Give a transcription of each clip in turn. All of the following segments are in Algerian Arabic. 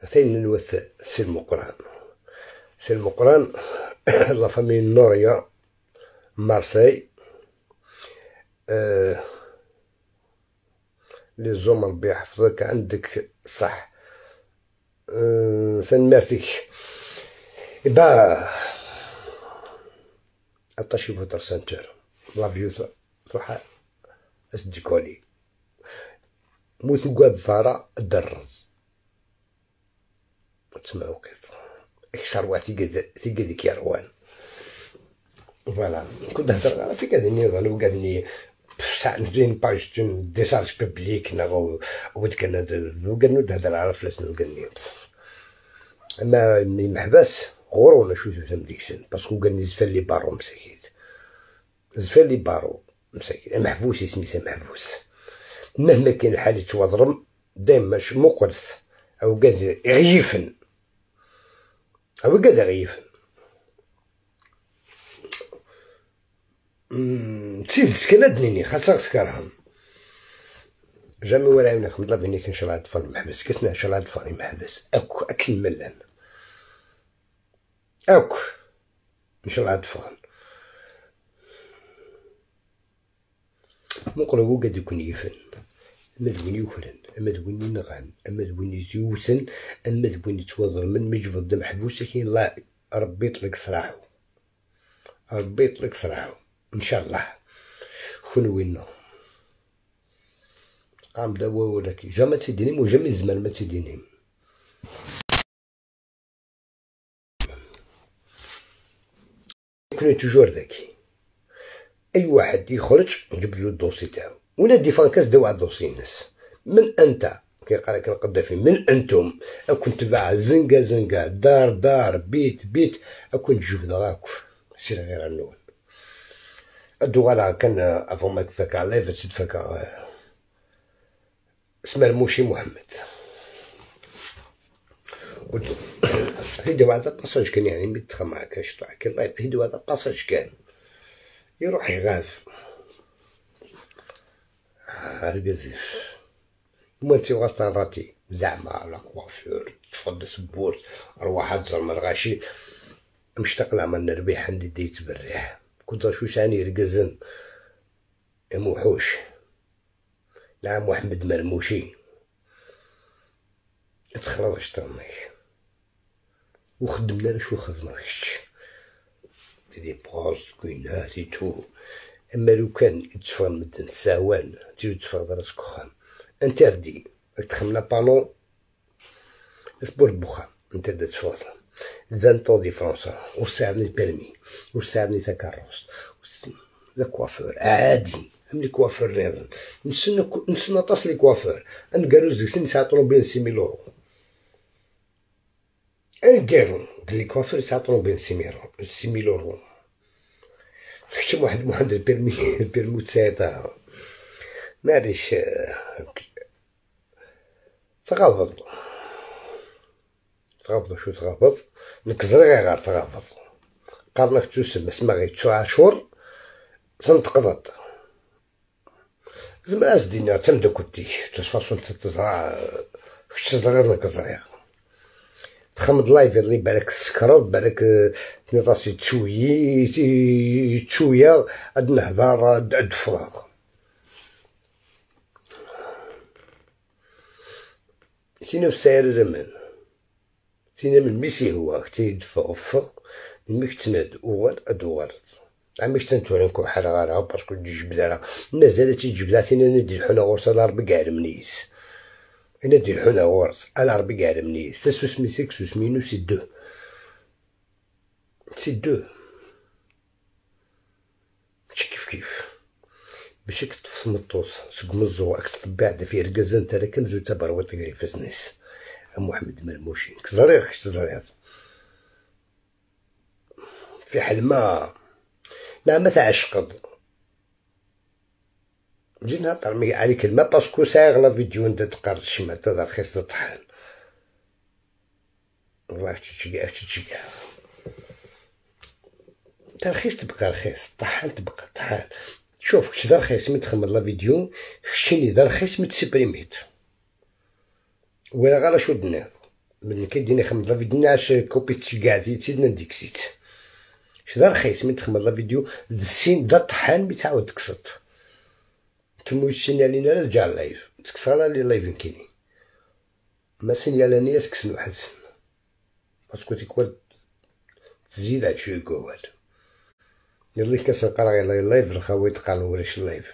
ثاني نوث سي المقران، سي المقران la famille نوريا مارسي les hommes ربي يحفظك عندك صح سان ميرسيك با attachez votre ceinture l'avion تروح اسديكولي موت قاد ثارا درز تسمعو كيف اكثر واحد تيقد كيروان voilà كنت نهضر في كاد النظام وكادني une page une décharge publique نغو ود كان وكان نهضر على فلاس وكاني اما محبس غرونا شو تفهم ديك السن parce que كان زفال les barreaux مساكين زفال les barreaux مساكين محبوس سميتها محبوس مهما كان الحال يتوضرم دايما مقرث او قاد يغيفن او قاد يغيفن تسيد سكنة دنيني خاصك تكرهم jamais ولا عيونك خمد بيني كنشرع الطفل محبس كسنا شرع الطفل محبس اكو اكل ملان اكو نشرع الطفل مقربو قد يكون يفن اما دوين يوكلن اما دوين ينغان اما دوين يزيوثن اما دوين يتوضر من مجبد محبوس كاين لا ربي يطلق سراحو ربي يطلق سراحو ان شاء الله خنوينا قام دوا ولكن jamais تيدينيم و jamais زمان ما تيدينيم كوني toujours ذكي اي واحد يخرج نجيب له ال dossier تاعو ولا ديفانكاس داو على ال dossier الناس من انت كيقرا القذافي من انتم اكون تبع زنقه زنقه دار دار بيت بيت اكون تجبد راك سير غير النوم الدوغالا كان افون ما كفاك على live تفاك اسمه الموشي محمد هيدو هذا passage كان يعني ميدخل معاك شطاع هيدو هذا passage كان يروح يغاف البزيف هما انتي غاستان راتي زعما la coiffure تفضل سبورت ارواح تزر الغاشي مشتاق لعمل نربح عندي ديت بالريح كنت شو شاني رقزن موحوش نعم محمد مرموشي تخرج شطرنيك وخدمنا شو خدمة des postes كوينات tout اما لو كان يتفرن مدن الساوان تيجي تفرض راسك خام interdit تخمنا panneau سبور بوخام interdit تفرض 20 طون دي فرنسا وساعدني permis وساعدني تا كاروس لا كوافور عادي ام les coiffeurs نظن نسنى طاس les coiffeurs ان قالو زيك ساعة طوموبيل 6000 اورو ان قالو les coiffeurs ساعة طوموبيل 6000 اورو حتى واحد محمد ال permis ال permis تسيطر معليش تغافض تغافض شو تغافض نكزر غير تغافض قارنك تسمى اسمها غير 9 شهور تنتقضت زعما اش دينا تمدا كنتي تصفاصون تزرع تزرع نكزريغ تخمد لايف اللي بالك سكرت بالك تنطاسي تشوي تشويا اد نهضر اد فراغ تينا في ساير الرمان تينا من ميسي هو كتي دفع فق ميك تناد وغاد ادوغاد عميش تنتوري نكون حالة غارة باسكو تجي جبدها مازال تيجبدها تينا ندي الحنا غورس على ربي كاع المنيس انا دي الحنا غورس على ربي كاع المنيس تسوس مي سيك سوس مينو c'est deux c'est deux ماشي كيف كيف باش كتفصمطوس سق مزو اك تبع في ركزان ترى كنزو تبرويط كري فسنيس محمد مرموشي كزريغ كزريغ في حلمة نعم تعشقض جيت نهضر عليك الماء parce que سايغ la vidéo انت تقرد الشمع تا رخيص الطحال والله تشجع تشجع رخيص تبقى رخيص الطحان تبقى طحان شوف كش دا رخيص من تخمد la vidéo خشيني دا رخيص من تسبريميت ولا غير شو دنيا من كيديني خمد la vidéo ناش كوبي تشكاع زيد نديكسيت شدا رخيص من تخمد la vidéo السين دا طحان مي تعاود تكسط تمو سينالينا رجع ال live تكسر les lives كيني ما سينالانيا تكسن واحد السن parce que تيكون تزيد هادشي يقول يلا كاس قرا غير live الخاوي تقال وريش ال live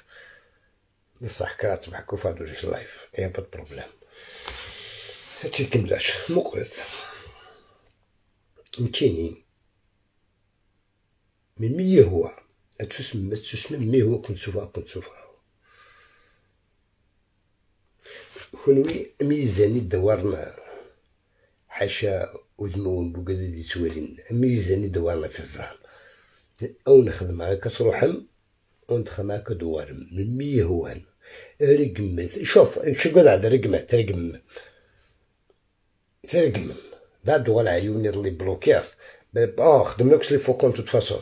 بصح كرات بحكو فادو وريش ال live y a pas de problème. هادشي كملاش مقرض كيني من مي هو تسمى مي هو كنت سوفا كونوي ميزاني دوارنا حاشا وذمون بوكادي توالين ميزاني دوارنا في الزهر او نخدم هكا تروحم وندخل هكا دوار من مي هو رقم شوف شو قول هذا رقمة ترقم ترقم بعد دوار عيوني اللي بلوكير خدم لك les faux comptes toute façon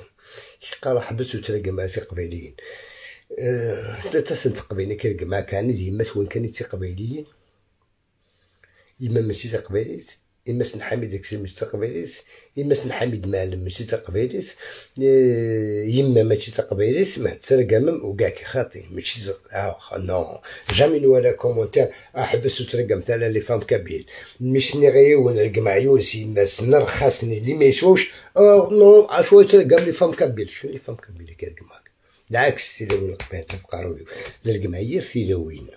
قال حبس وترقم سي قبيليين تسنت قبيلي كيرقم كان ديما وين كان تي قبيليين إما ماشي تقبيليت إما سن حميد داكشي ماشي تقبيليت إما سن حميد معلم ماشي تقبيليت يما ماشي تقبيليت ما ترقمم وكاع كي خاطي ماشي non jamais نوالا commentaire احبس وترقم تاع les femmes kabyles مش ني غير ونرقم عيون سي الناس نرخصني اللي ما يسواوش non اشو ترقم les femmes kabyles شنو les femmes kabyles كيرقم هكا العكس تيلاوين القبائل تبقى رويو ترقم عير تيلاوين.